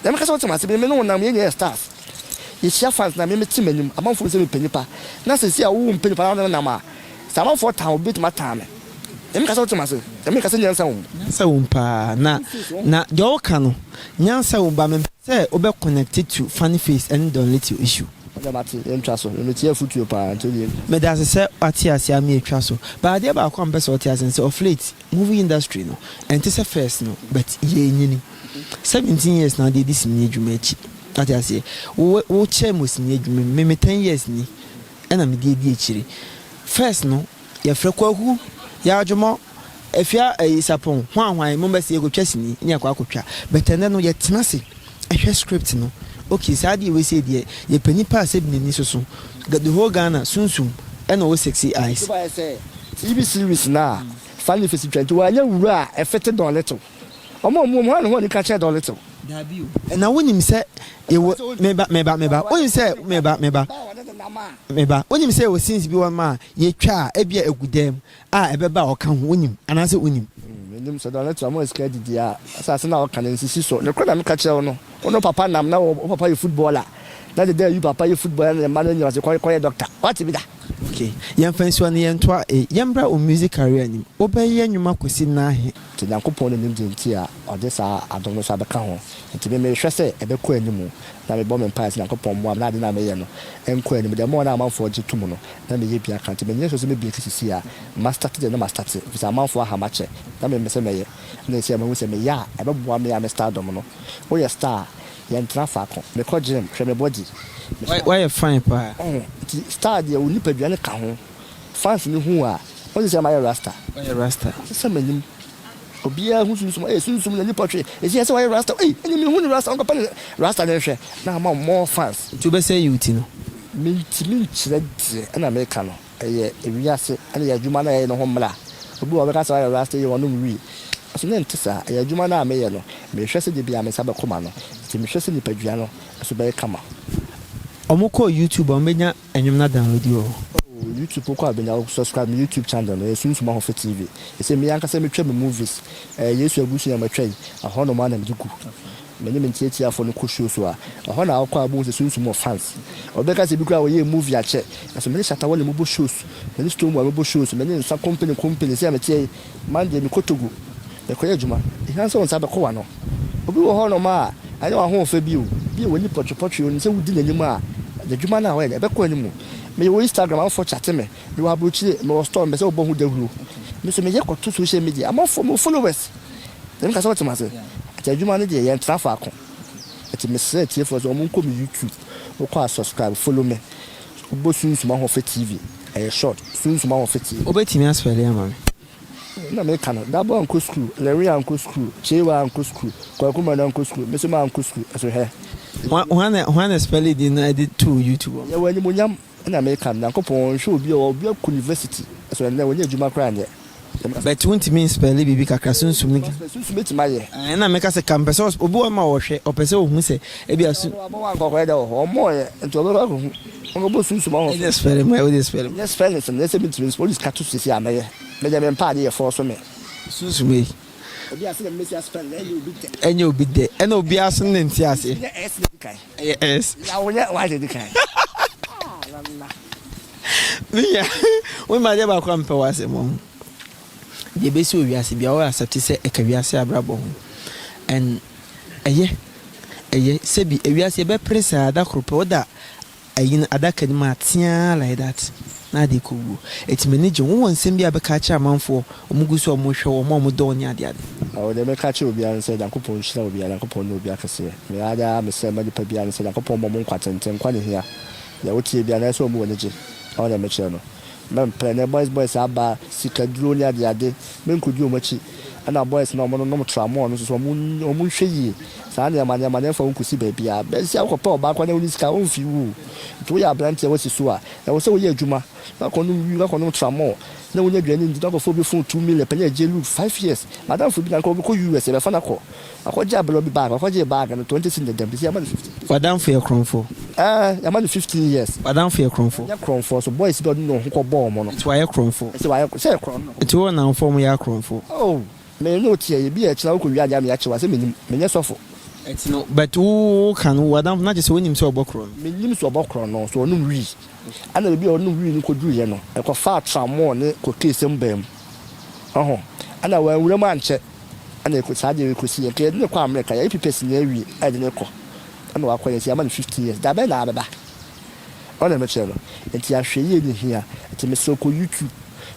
Na meka sɛ wote m'ase me ne wo nam yɛn nyinaa yɛ stars yɛhyia fans na me mete m'anim amanfoɔ hu sɛ mepɛ nipa na seesei a wo mpɛ nipa na wo ne me nam a sɛ amanfoɔ tan wo obi bɛtumi atan me na meka sɛ wote m'ase na meka sɛ nyansa wɔ mu. Nyansa wɔ mu paa na na deɛ woka no nyansa wɔ mu but mempɛ sɛ wobɛ connect to funny face ɛne Don Little issue. Ɔdɛ mate yɛntwa so me metie afutuo paa nti wodeɛ. Medase sɛ wate aseɛ ama yɛatwa so but adeɛ baako a mepɛ sɛ wote aseɛ ne sɛ of late Movie industry no ɛnte sɛ first no but yɛnyini 17 years na wode adi sini adwuma akyi wate aseɛ wo wo kyɛɛ mo sini adwuma mu me me 10 years ni ɛna mede adi akyire first no yɛfrɛ Kwaku Yaadwomɔ Afia ɛyi Sapɔn hwan hwan mo bɛsɛ yɛkɔtwa sini ne yɛakɔ akɔtwa but ɛnɛ no yɛtena ase ɛhwɛ script no okay saa adeɛ wei sei deɛ yɛpɛ nipa a sɛbi n'ani soso the whole Ghana sunsum ɛna ɔwɔ sexy eyes. Woayɛ sɛ TV series no a Funny Face twa nti wanyɛ wura a ɛfete Don Little. Wɔn a wɔwɔ mu, hwan na wɔn ani ka kyerɛ Don Little? Dabi o. Na wonim sɛ yɛwɔ meba meba meba wonim sɛ meba meba meba wonim sɛ yɛwɔ scenes bi wɔ hɔnom a yɛtwa a ebia egu dan mu a ɛbɛba a ɔka ho wonim anaasɛ wonim. Menim sɛ Don Little ama sika adidi a asase no a ɔka no nsisi so. Nokorɛ na meka kyerɛ wo no, wo ne wo papa nam na wo papa yɛ footballer na deda ayi papa yɛ footballer na ne mma no nyina ɔse kɔ kɔyɛ doctor. Woate bi da? Ok yɛnfa nsuo no yɛntoa e yɛmbra wo music career no mu wobɛyɛ nwom akɔsi nna ahe? Nti Nyankopɔn na nim deɛ nti a ɔde saa adom no nso abɛka ho. Nti me mehwɛ sɛ ɛbɛkɔ anim na mebɔ me mpaeɛ sɛ Nyankopɔn mmoa me na ade no a meyɛ no nkɔ anim. The more na amanfoɔ gye to mu no na meyɛ bi aka. Nti menyɛ sure sɛ mɛ break sisi a ma starte deɛ na ma starte ɛfiri sɛ amanfoɔ aha makyɛ na mempɛ sɛ mɛyɛ. Ɛna seisei a mahu sɛ meyɛ a ɛbɛboa me a me stardom no. Woyɛ star a yɛntena faako. Mekɔ gym hwɛ me body. Mehyɛ. Woayɛ fine paa. Ɔho nti star deɛ wo nipadua no ka ho. Fans no hu wo a, wɔn sɛ mayɛ rasta. Wayɛ rasta. Masesa m'anim. Obiara hu sunsum, ee sunsum na nipa twe. Esi yɛ sɛ wayɛ rasta, ei ɛne me hu ne rasta, ɔnkɔpɛ ne rasta no nhwɛ na ama wo more fans. Nti wobɛsɛe yi wo ti no? Mentumi nkyerɛ deɛ ɛna meka no, ɛyɛ ewiase ɛne yɛ adwuma no a yɛyɛ no ho mmra. Obi wɔ hɔ ɔbɛka sɛ wayɛ rasta ei ɔnom wii. Nanso na ɛnte saa, ɛyɛ adwuma no a meyɛ no, mehwɛ sɛ da biara me nsa bɛkɔ m'ano, nti mehwɛ sɛ nipadua no nso bɛyɛ kama. Ɔmo kɔ YouTube a ɔmo bɛnya Ɛnwom no adownloadi wɔ hɔ. Oh YouTube wokɔ a benya wo subscribe me YouTube channel no ɛyɛ sunsum ahɔfɛ TV ɛsɛ me ankasa me twa me movies ɛyɛ yesu abusua matwa yi ɛhɔ nom ara na mede gu me ne me ntiatiafoɔ no kɔ show so a ɛhɔ na wokɔ a wobɛhu sɛ sunsum wɔ fans ɔbɛka sɛ bi koraa wɔyɛɛ movie akyɛ nanso me ne Shatta Wale mobɔ shows me ne Stonebwoy mobɔ shows me ne nsa company company sɛ meteɛ yi Monday mekɔ Togo mekɔyɛ adwuma. Ehia sɛ wo nsa bɛkɔ w'ano. Obi wɔ hɔnom a, ɛnyɛ w'ahoɔfɛ bio. Bi a w'ani pɔtwepɔtwe, onim sɛ wudi n'anim a, n'adwuma no a ɔyɛ no, ɛbɛkɔ anim. Meyɛ wɔ Instagram, amanfoɔ kyate me. Mewɔ aburokyire, mewɔ store, mepɛ sɛ wobɔ ho dawuro. Me nso meyɛ kɔto social media, amanfoɔ, mewɔ followers. Deɛ meka sɛ wote m'ase? Nti adwuma no deɛ, yɛntena faako. Nti mesrɛ atiefoɔ sɛ wɔnkɔ me YouTube, wokɔ a subscribe, follow me. Wobɔ Sunsum Ahoɔfɛ TV, ɛyɛ short, Sunsum Ahoɔfɛ TV. Wobɛtumi aspɛle ama me? Na meka no, Dabo ankɔ sukuu, Larry ankɔ sukuu, Kyewa ankɔ sukuu, Kwaku Manu ankɔ sukuu, me nso mankɔ sukuu, nso hwɛ. Hwan na hwan na spɛle din no de too YouTube hɔ? Yɛwɔ animuonyam na meka no, Nyankopɔn ɔnhwɛ obi a obi akɔ university, nso ɛnnɛ ɔnyɛ adwuma koraa nyɛ. But wontumi nspɛle biribi kakra, sunsum no. Sunsum bɛtumi ayɛ. Ɛna meka sɛ ka mpɛ sɛ obi wɔ hɔ ma ɔhwɛ, ɔpɛ sɛ ɔhu sɛ ebia su. Ɔno wabɔ wankɔ akɔyɛ dɛ wɔ hɔ, ɔmmɔɔyɛ, nti ɔbɛkɔ akɔhu. Ɔnkɔbɔ sunsum ahɔ. Ɛnyɛ spelling mu ɛ, wode spelling mu. Ɛnyɛ spelling sɛm, ɛnyɛ sɛ mentumi nspell, wode sika to so seesei a mɛyɛ. Medeɛ mempɛ adeɛ yɛ force me. Sunsum ei. Ebi a sɛdeɛ mɛsi aspell no ɛnyɛ obi dɛ. Ɛnyɛ obi dɛ, ɛna obiara nso ne nte aseɛ. Ɛnyɛ S na ɛdi kan. Ɛyɛ S. Yaw nyɛ Y na ɛdi kan. Ah Nana. Menya, wonim adeɛ baako a mepɛ wɔ asɛm ho? Deɛ ɛbɛsi wɔ wiase biara, wo accept sɛ ɛka wiase abrabɔ ho. And ɛyɛ, ɛyɛ, sɛbi ewiase yɛbɛpere saa, da koro pɛ woda ayi no adaka no mu a teaa like that na ade kɔ wuo. Eti m'ani gye ho. Wowɔ nsɛm bi a bɛka akyerɛ amanfoɔ, wɔn gu so a wɔhwɛ wo, wɔn a wɔdɔ wo ne adeade? Ɔwɔ deɛ mɛka akyerɛ obiara ne sɛ Nyankopɔn nhyira obiara, Nyankopɔn nyɛ obiara kɛseɛ. Me ara daa mesrɛ ma nipa biara ne sɛ Nyankopɔn mmɔ mo nkwa tenten, nkwa na ɛhia. Deɛ woteɛ biara no ɛyɛ sɛ ɔmu w'ani gye, ɔho deɛ mekyerɛ no. Mɛmpɛ nɛ boys boys aba, sika duro ne ade ade, menkɔdi wɔn akyi. Ɛna boys no a wɔnonom tramɔɔ no nso so wɔn nhwɛ yie. Saa nneɛma nneɛma no ɛmfa wo nkɔsi baabiara. Bɛsi a wokɔpɛ ɔbaa koraa na wonni sika a ɔmfii wo o. Nti woyɛ aberanteɛ a woasi so a, ɛwɔ sɛ woyɛ adwuma. Woakɔnom wii, woakɔnom tramɔɔ. Na wonya aduane ndi na akɔfa obi phone 2 million pɛ na ɛgye loop 5 years. Madamfo bi na nka ɔbɛkɔ US, yɛbɛfa no akɔ akɔgye aberewa bi bag. Ɔkɔgye bag no, 20 cedi na dɛm sɛ yɛama no 15. W'adamfo yɛ korɔmfoɔ? Ɛɛ, yɛama no 15 years. W'adamfo yɛ korɔmfoɔ? Ɛnyɛ korɔmfoɔ so, boys bi a ɔde ne ho kɔbɔɔ ɔmo no. Nti wayɛ korɔmfoɔ? Ɛsɛ wayɛ sɛ korɔm no. Nti wɔn namfoɔ mo yɛ akorɔmfoɔ? Oh, me ne woteɛ yɛ bi a ɛkyena wokɔ wia adeɛ ama yɛakye wo asɛ menim, menyɛ sɔfo. Ɛti no, but wo ka no, w'adamfo na kyerɛ sɛ wonim sɛ ɔbɔ korɔ no? Menim sɛ ɔbɔ korɔ no so, ɔnom wii. Ɛna baabi a ɔnom wii no kɔduruiɛ no, ɛkɔfaa tramɔɔ ne cocaine sɛm baa mu. Ɔho ɛna wanwura mu ankyɛ, ɛna ɛkɔ saa deɛ ɛkɔsi yɛ nka yɛde ne kɔ America, yɛyɛ papers nyinaa awie a yɛde ne kɔ, ɛna wakɔ yɛ nti yɛama no 15 years, da bɛn na abɛba? Ɔna mekyerɛ no. Nti ahwɛ yie ne hia. Nti mesrɛ, kɔ YouTube,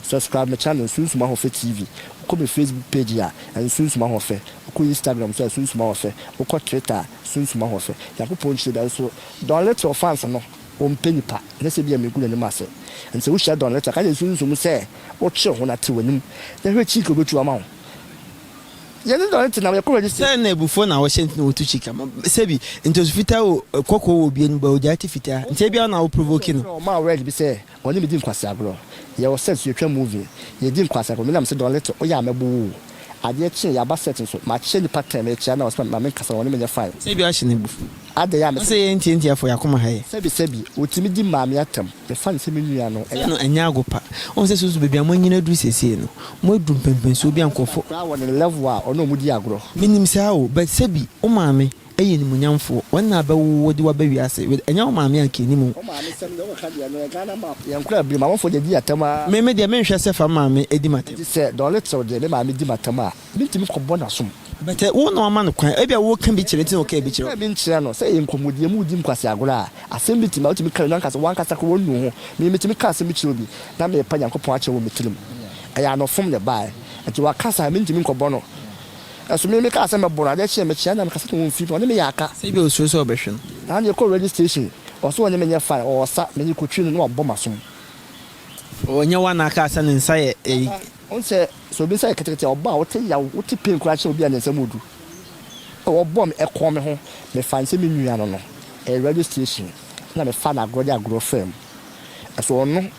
subscribe me channel, Sunsum Ahoɔfɛ TV. Wokɔ me Facebook page a, Sunsum Ahoɔfɛ. Wokɔ Instagram so a, Sunsum Ahoɔfɛ. Wokɔ Twitter a, Sunsum Ahoɔfɛ. Nyankopɔn nhyira bi nso. Don Little fans no, wɔmpɛ nipa ne sɛ bia megu n'anim ase. Nti sɛ wohyia Don Little, ka kyerɛ Sunsum sɛ wokyere ho na te w'anim na hwɛ cheek a obɛtu ama wo. Yɛne Don Little nam yɛkɔ register. Sɛ na abufuo na wɔhyɛ nti na wɔtu kyika ma sɛbi ntoso fitaa wɔ kɔkɔɔ wɔ obi anim ba ogyaa te fitaa nti ebia na wo provoke no. Ɔmaa word bi sɛ ɔne me di nkwasi agorɔ. Yɛwɔ set so, yɛtwa movie, yɛdi nkwasi agorɔ. Me nam sɛ, "Don Little, woyɛ a mɛbo wo o." Adeɛ kyee, yɛaba set nso, makyɛ nipa 10, mekyia na ɔsɛ ma menkasa na ɔne me nyɛ fine. Sɛ ebia ɔhyɛ no abufuo. Adɛn a me. Sɛ yɛn ntiantiafoɔ yɛn akoma ha yɛ. Sɛbi sɛbi, ɔtumi di maame atɛm, mefa no sɛ me nua no, ɛyɛ. Sɛ no ɛnyɛ ago pa. Wohu sɛ susu baabi a moanyini aduru seesei no, moaduru mpɛnpɛnsoɔ bi a nkurɔfoɔ. Koraa wɔ ne level a ɔne ɔmo di agorɔ. Menim saa o, but sɛbi wo maame yɛ animuonyamfoɔ, wɔn na abɛwo wo de wo aba wiase, with ɛnyɛ wo maame a anka ɛnim wo. Wo maame sɛm deɛ wokɔka deɛ no yɛ Ghana map, yɛn kora birim, amanfoɔ deɛ di atɛm aa. Me me deɛ menhwɛ sɛ fa maame di m'atɛm. Nti sɛ Don Little deɛ me maame di m'atɛm a, mentumi kɔbɔ n'asom. But wo na wama no kwan, ebia woka bi kyerɛ nti na ɔkaa bi kyerɛ wo. Menkaa bi nkyerɛ no, sɛ ɛyɛ nkɔmmɔdie mu wodi nkwasi agorɔ a, asɛm bi tumi a wotumi ka no ankasa, w'ankasa koraa wonnu wo ho. Me metumi ka asɛm bi kyerɛ obi na merepa Nyankopɔn akyɛw wɔ me tirim. Ɛyɛ anofom na ɛbaeɛ. Nti waka saa a, mentumi nkɔbɔ no. Ɛso me mekaa sɛ mɛbɔ no, adeɛ kyeeɛ mekyea no na meka sɛ ne wɔmfiri me, ɔne me yɛ aka. Sɛ ebia osuro sɛ ɔbɛhwe no. Na yɛkɔɔ radio station, ɔse ɔne me nyɛ fine, ɔɔsa, me kɔtwi no na wabɔ m'asom. Ɔnyɛ wo anaa kaa sɛ ne nsa yɛ eyi. Wohu sɛ, sɛ obi nsa yɛ ketekete a, ɔbɔ a, wote yaw, wote pain koraa kyɛn obi a ne nsa mu odu. Ɔbɔɔ me, ɛkɔɔ me ho. Mefaa no sɛ me nua no no, ɛyɛ radio station, ɛna mefaa no agorɔ de agorɔ faa mu. Ɛso ɔno,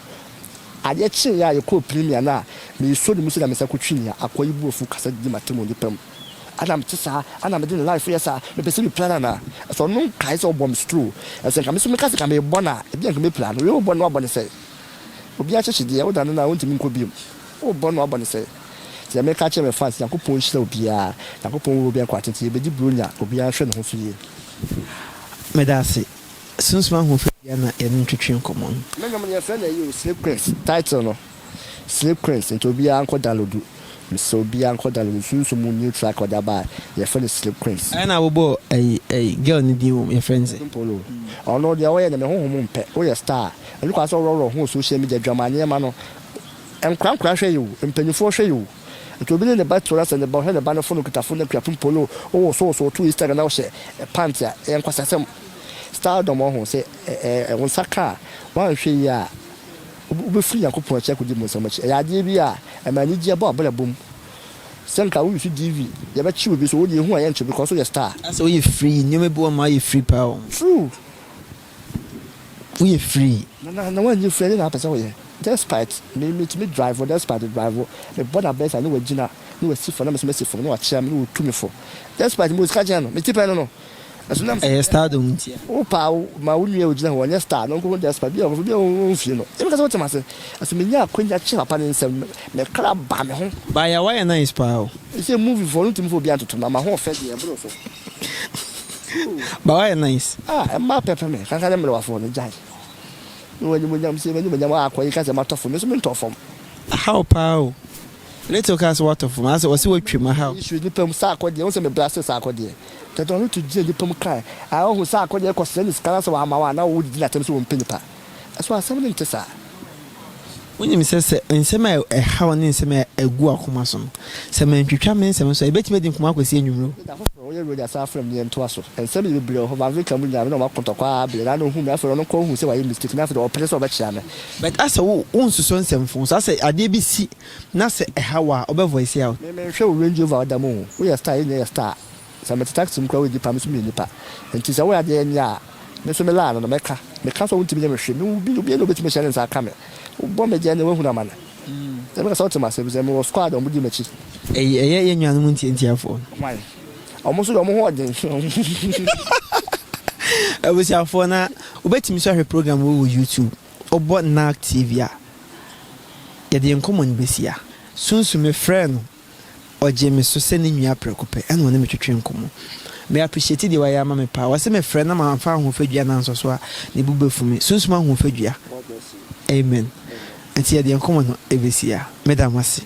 adeɛ kyeeɛ a yɛkɔɔ premier no a, meresɔ ne mu sɛdeɛ me nsa kɔtwi nea akoa yi bo afu kasa didi m'atam wɔ nnipa mu. Ana mete saa? Ana mede ne life yɛ saa? Mepɛ sɛ mepira no anaa? Ɛso ɔno nkae sɛ ɔbɔ me stroke. Ɛso nka me nso meka sɛ nka merebɔ no a, ebia nka mɛpira no. Wei wobɔ no na wabɔ no sɛn? Obiara kyekye deɛ wodane no a wontumi nkɔ biom. Wobɔ no abɔ no sɛ. Nti deɛ meka akyerɛ me fans, Nyankopɔn nhyira obiara. Nyankopɔn nwura obiara nkwa tenten. Yɛbɛdi Buronya, obiara nhwɛ ne ho so yie. Meda ase. Sunsum ahoɔfɛ biara na yɛne no twetwe nkɔmmɔ no. Me nwom no yɛfrɛ no ayi o, Slay Queens, title no Slay Queens nti obiara nkɔ download. Mesrɛ obiara nkɔ download Sunsum mu new track a ɔde aba a yɛfrɛ no Slay Queens. Ɛna wobɔ ayi ayi girl no din wom yɛfrɛ no sɛ. Polo ɔno deɛ ɔyɛ no me honhom mpɛ, woyɛ star a ɛno kwan sɛ worɔworɔ ho wɔ social media dwaman nneɛma no, nkora nkora hwɛ yɛ o, mpanyinfoɔ hwɛ yɛ o, nti obi ne ne ba te hɔ na sɛ ne ba ɔhwɛ ne ba no phone, okita phone na Akuapem Polo wowosowoso to Instagram na wohyɛ pant a, ɛyɛ nkwasiasɛm. Stardom ɔho sɛ ɛ wo nsa ka a, woanhwɛ yie a wobɛfiri Nyankopɔn akyi akɔdi bonsam akyi. Ɛyɛ adeɛ bi a ɛma anigyeɛ ba w'abrabɔ mu. Sɛ nka wo use DV, yɛbɛkye obi so, wo deɛ ehu a yɛnkye because woyɛ star. Asɛ woyɛ free, nneɛma bi wɔ hɔ ma woayɛ free paa o. True. Woyɛ free. Na woanyɛ free ɛdeɛ na wopɛ sɛ woyɛ? Despite me metumi drive, despite drive, mebɔ no abɛsa na wagyina na wasi fam na me nso masi fam na wakyea me na watu me fo. Despite mewɔ sika kyɛn no, me ti pɛn no no. Ɛso nam Ɛyɛ stardom ntia. Wo paa wo ma wo nua a ogyina hɔ ɔnyɛ star na ɔnkɔhu despite bi a ɔnkɔfo bi a ɔmfie no. Ɛmi ka sɛ wote m'ase. Ɛso menya akwanya kye papa ne nsam, me kra ba me ho. Baya wayɛ nice paa o. Ɛsɛ movie foɔ no ntumi fa obi antoto na m'ahoɔfɛ deɛ ɛboro so. Ba wayɛ nice. Ah, mmaa pɛpɛ me kankan ne mmerewafoɔ no gyae. Mewɔ animuonyam sɛ m'animuonyam a akɔ yi ka sɛ matɔ fam, me nso mentɔɔ fam. Ahaw paa o. Little kaa sɛ watɔ fam, asɛ ɔse watwam ahaw. Issue nipa mu saa akɔ deɛ, wohu sɛ me bra se saa akɔ deɛ. Tɛtɛ ɔno to gyina nipa mu kae, ah ɔhu saa akɔ deɛ kɔ srɛ ne sika na sɛ wamma wo a na wo didi n'atɛm sɛ ɔmpɛ nipa. Ɛso asɛm no nte saa. Wonim sɛ sɛ nsɛm a ɛhaw ne nsɛm a ɛgu akoma so no, sɛ mantwitwa me nsɛm so a, yɛbɛtumi adi nkɔmmɔ akɔsi anwummere o. Da foforɔ, woyɛ ready a san frɛ me na yɛntoa so. Nsɛm yɛ bebree wɔ hɔ, Van Vicker mu nyinaa me ne wɔn ako ntɔkwa ara bere na na ɔhu me, afei ɔno nko ara hu sɛ wayɛ mistake na afei deɛ ɔpere sɛ ɔbɛkyea me. But asɛ wo wonsosɔ nsɛmfo so, asɛ adeɛ bi si na sɛ ɛha wo a, wobɛ voice out. Me menhwɛ wo Range Rover a ɔda mu o, woyɛ star yɛn nyinaa yɛ star. Sɛ mete taxi mu koraa woyɛ nipa me nso meyɛ nipa. Nti sɛ woyɛ adeɛ nyɛ a, me nso me line no no mɛka. Meka sɛ wontumi nyɛ me hwee, me obi obiara ni obetumi ahyɛ ne nsa aka me. Wobɔ me deɛ ɛneɛ woahunu amane. Sɛ meka sɛ wote m'ase efisɛ mewɔ squad a wɔdi m'akyi. Ɛyi ɛyɛ yɛn nuanom ntiantiafoɔ no. Hwan? Wɔn nso deɛ wɔn ho ɔden. Abusuafoɔ na wobɛtumi nso ahwɛ program wei wɔ YouTube. Wobɔ Nalc TV a, yɛde yɛn nkɔmmɔ no bɛsi ha. Sunsum mefrɛɛ no Ɔgyee me so sɛ ne nua prɛko pɛ ɛna ɔne me twetwee nkɔmmɔ. Me appreciate deɛ wayɛ ama me paa. Ɔse me frɛ na mamfa ahoɔfɛ dua no ansɔ so a ne bo bɛfu me. Sunsum ahoɔfɛ dua. Amen. Nti yɛde yɛn nkɔmmɔ no ɛbɛsi ha. Meda mo ase.